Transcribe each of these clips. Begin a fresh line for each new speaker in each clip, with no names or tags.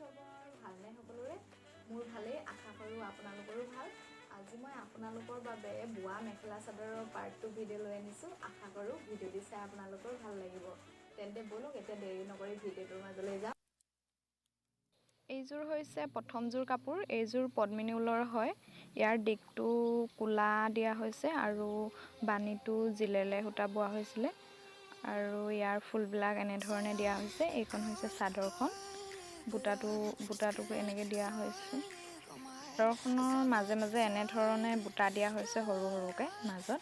খবৰ ভালনে সকলোৰে? মোৰ ভালেই, আশা কৰোঁ আপোনালোকৰো ভাল। আজি মই আপোনালোকৰ বাবে বোৱা মেখেলা চাদৰৰ পাৰ্ট 2 ভিডিঅ' লৈ আনিছোঁ। আশা কৰোঁ ভিডিঅ'টি চাই আপোনালোকৰ ভাল লাগিব। তেন্তে ব'লক এতিয়া দেৰি নকৰি ভিডিঅ'টোৰ মাজলৈ যাওঁ। এইযোৰ হৈছে প্ৰথমযোৰ কাপোৰ। এইযোৰ পদ্মিনী ঊলৰ হয়। ইয়াৰ দিগটো ক'লা দিয়া হৈছে আৰু বাণীটো জিলেলে সূতা বোৱা হৈছিলে আৰু ইয়াৰ ফুলবিলাক এনেধৰণে দিয়া হৈছে। এইখন হৈছে চাদৰখন। বুটাটো এনেকৈ দিয়া হৈছে। চাদৰখনৰ মাজে মাজে এনেধৰণে বুটা দিয়া হৈছে সৰু সৰুকৈ মাজত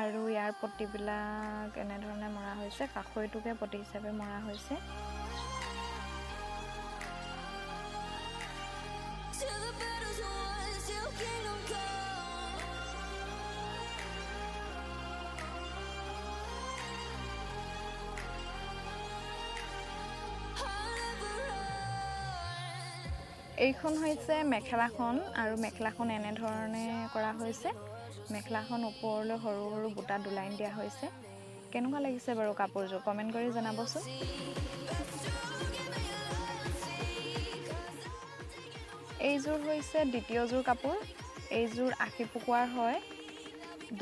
আৰু ইয়াৰ পটিবিলাক এনেধৰণে মৰা হৈছে। কাষৈটোকে পটি হিচাপে মৰা হৈছে। এইখন হৈছে মেখেলাখন আৰু মেখেলাখন এনেধৰণে কৰা হৈছে। মেখেলাখন ওপৰলৈ সৰু সৰু বুটা দুলাইন দিয়া হৈছে। কেনেকুৱা লাগিছে বাৰু কাপোৰযোৰ কমেণ্ট কৰি জনাবচোন। এইযোৰ হৈছে দ্বিতীয়যোৰ কাপোৰ। এইযোৰ আশী পকোৱাৰ হয়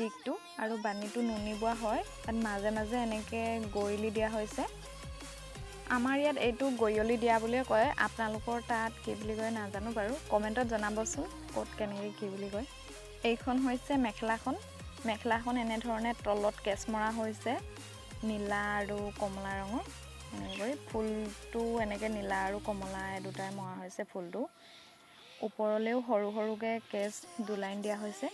দিগটো আৰু বাণীটো নুনি বোৱা হয়। তাত মাজে মাজে এনেকৈ গইলি দিয়া হৈছে। আমাৰ ইয়াত এইটো গইয়লি দিয়া বুলিয়ে কয়, আপোনালোকৰ তাত কি বুলি কয় নাজানো বাৰু, কমেণ্টত জনাবচোন ক'ত কেনেকৈ কি বুলি কয়। এইখন হৈছে মেখেলাখন। মেখেলাখন এনেধৰণে তলত কেঁচ মৰা হৈছে নীলা আৰু কমলা ৰঙৰ। এনেকৈ ফুলটো এনেকৈ নীলা আৰু কমলা এই দুটাই মৰা হৈছে। ফুলটো ওপৰলৈও সৰু সৰুকৈ কেঁচ দুলাইন দিয়া হৈছে।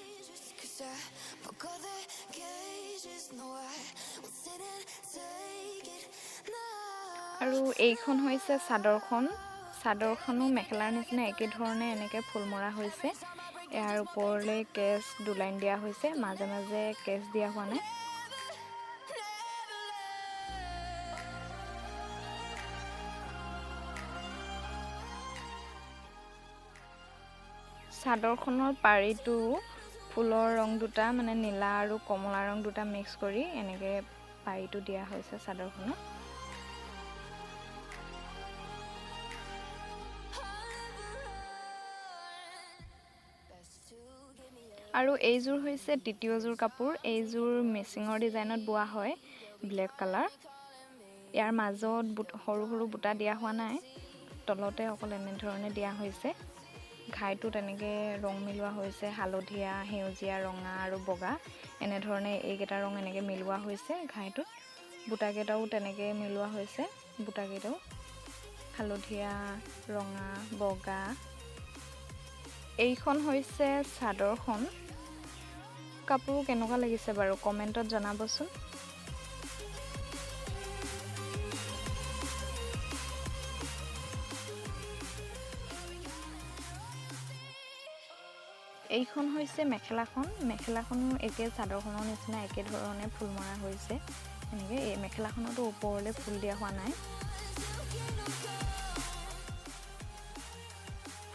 আৰু এইখন হৈছে চাদৰখন। চাদৰখনো মেখেলাৰ নিচিনা একেধৰণে এনেকৈ ফুল মৰা হৈছে। ইয়াৰ ওপৰলৈ কেঁচ দুলাইন দিয়া হৈছে, মাজে মাজে কেঁচ দিয়া হোৱা নাই। চাদৰখনৰ পাৰিটো ফুলৰ ৰং দুটা মানে নীলা আৰু কমলা ৰং দুটা মিক্স কৰি এনেকৈ পাৰিটো দিয়া হৈছে চাদৰখনত। আৰু এইযোৰ হৈছে তৃতীয়যোৰ কাপোৰ। এইযোৰ মিচিঙৰ ডিজাইনত বোৱা হয়, ব্লেক কালাৰ। ইয়াৰ মাজত সৰু সৰু বুটা দিয়া হোৱা নাই, তলতে অকল এনেধৰণে দিয়া হৈছে। ঘাইটোত এনেকৈ ৰং মিলোৱা হৈছে, হালধীয়া, সেউজীয়া, ৰঙা আৰু বগা এনেধৰণে এইকেইটা ৰং এনেকৈ মিলোৱা হৈছে ঘাইটোত। বুটাকেইটাও তেনেকৈ মিলোৱা হৈছে, বুটাকেইটাও হালধীয়া, ৰঙা, বগা। এইখন হৈছে চাদৰখন। কাপোৰ কেনেকুৱা লাগিছে বাৰু কমেণ্টত জনাবচোন। এইখন হৈছে মেখেলাখন। মেখেলাখনো একে চাদৰখনৰ নিচিনা একেধৰণে ফুল মৰা হৈছে। এনেকৈ এই মেখেলাখনতো ওপৰলৈ ফুল দিয়া হোৱা নাই।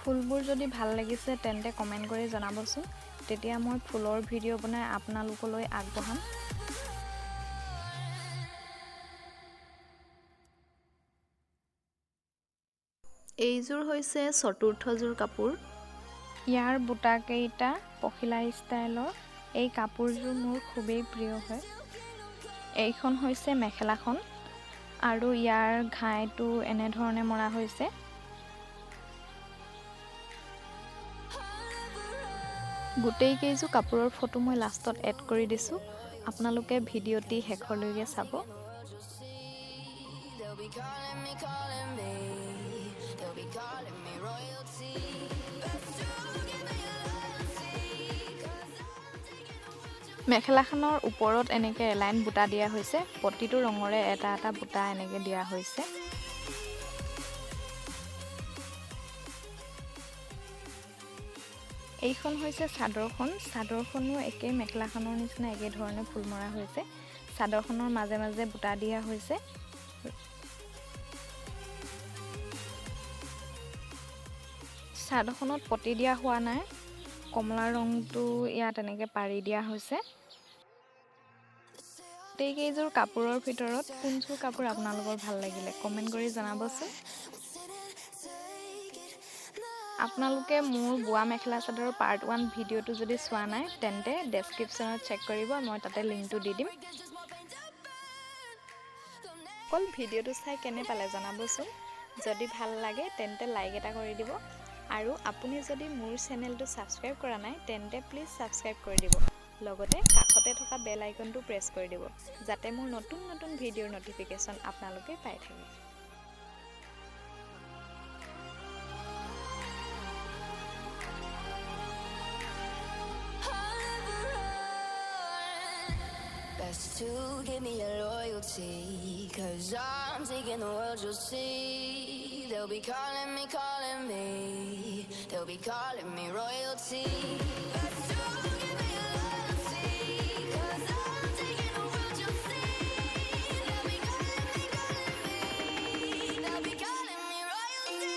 ফুলবোৰ যদি ভাল লাগিছে তেন্তে কমেণ্ট কৰি জনাবচোন, তেতিয়া মই ফুলৰ ভিডিঅ' বনাই আপোনালোকলৈ আগবঢ়াম। এইযোৰ হৈছে চতুৰ্থযোৰ কাপোৰ। ইয়াৰ বুটাকেইটা পখিলা ষ্টাইলৰ। এই কাপোৰযোৰ মোৰ খুবেই প্ৰিয় হয়। এইখন হৈছে মেখেলাখন আৰু ইয়াৰ ঘাইটো এনেধৰণে মৰা হৈছে। গোটেইকেইযোৰ কাপোৰৰ ফটো মই লাষ্টত এড কৰি দিছোঁ, আপোনালোকে ভিডিঅ'টি শেষলৈকে চাব। মেখেলাখনৰ ওপৰত এনেকৈ এলাইন বুটা দিয়া হৈছে, প্ৰতিটো ৰঙৰে এটা এটা বুটা এনেকৈ দিয়া হৈছে। এইখন হৈছে চাদৰখন। চাদৰখনো একে মেখেলাখনৰ নিচিনা একেধৰণে ফুল মৰা হৈছে। চাদৰখনৰ মাজে মাজে বুটা দিয়া হৈছে। চাদৰখনত পটি দিয়া হোৱা নাই, কমলা ৰংটো ইয়াত এনেকৈ পাৰি দিয়া হৈছে। গোটেইকেইযোৰ কাপোৰৰ ভিতৰত কোনযোৰ কাপোৰ আপোনালোকৰ ভাল লাগিলে কমেণ্ট কৰি জনাবচোন। আপোনালোকে মোৰ বোৱা মেখেলা চাদৰৰ পাৰ্ট 1 ভিডিঅ'টো যদি চোৱা নাই তেন্তে ডেছক্ৰিপশ্যনত চেক কৰিব, মই তাতে লিংকটো দি দিম। অকল ভিডিঅ'টো চাই কেনে পালে জনাবচোন। যদি ভাল লাগে তেন্তে লাইক এটা কৰি দিব আৰু আপুনি যদি মোৰ চেনেলটো ছাবস্ক্ৰাইব কৰা নাই তেন্তে প্লিজ ছাবস্ক্ৰাইব কৰি দিব, লগতে কাষতে থকা বেল আইকনটো প্ৰেছ কৰি দিব যাতে মোৰ নতুন নতুন ভিডিঅ'ৰ ন'টিফিকেশ্যন আপোনালোকে পাই থাকে।
Best to give me your loyalty, 'cause I'm taking the world, you'll see. They'll be calling me, calling me. They'll be calling me royalty. Best to give me your loyalty, 'cause I'm taking the world, you'll see. They'll be calling me, calling me. They'll be calling me royalty.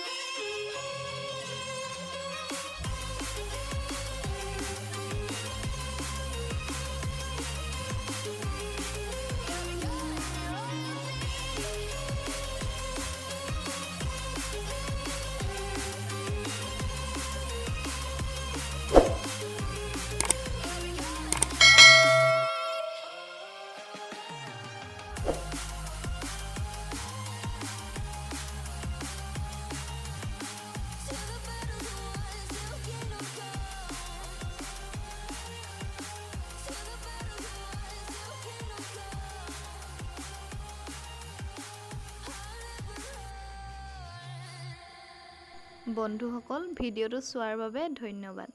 বন্ধুসকল, ভিডিঅ'টো চোৱাৰ বাবে ধন্যবাদ।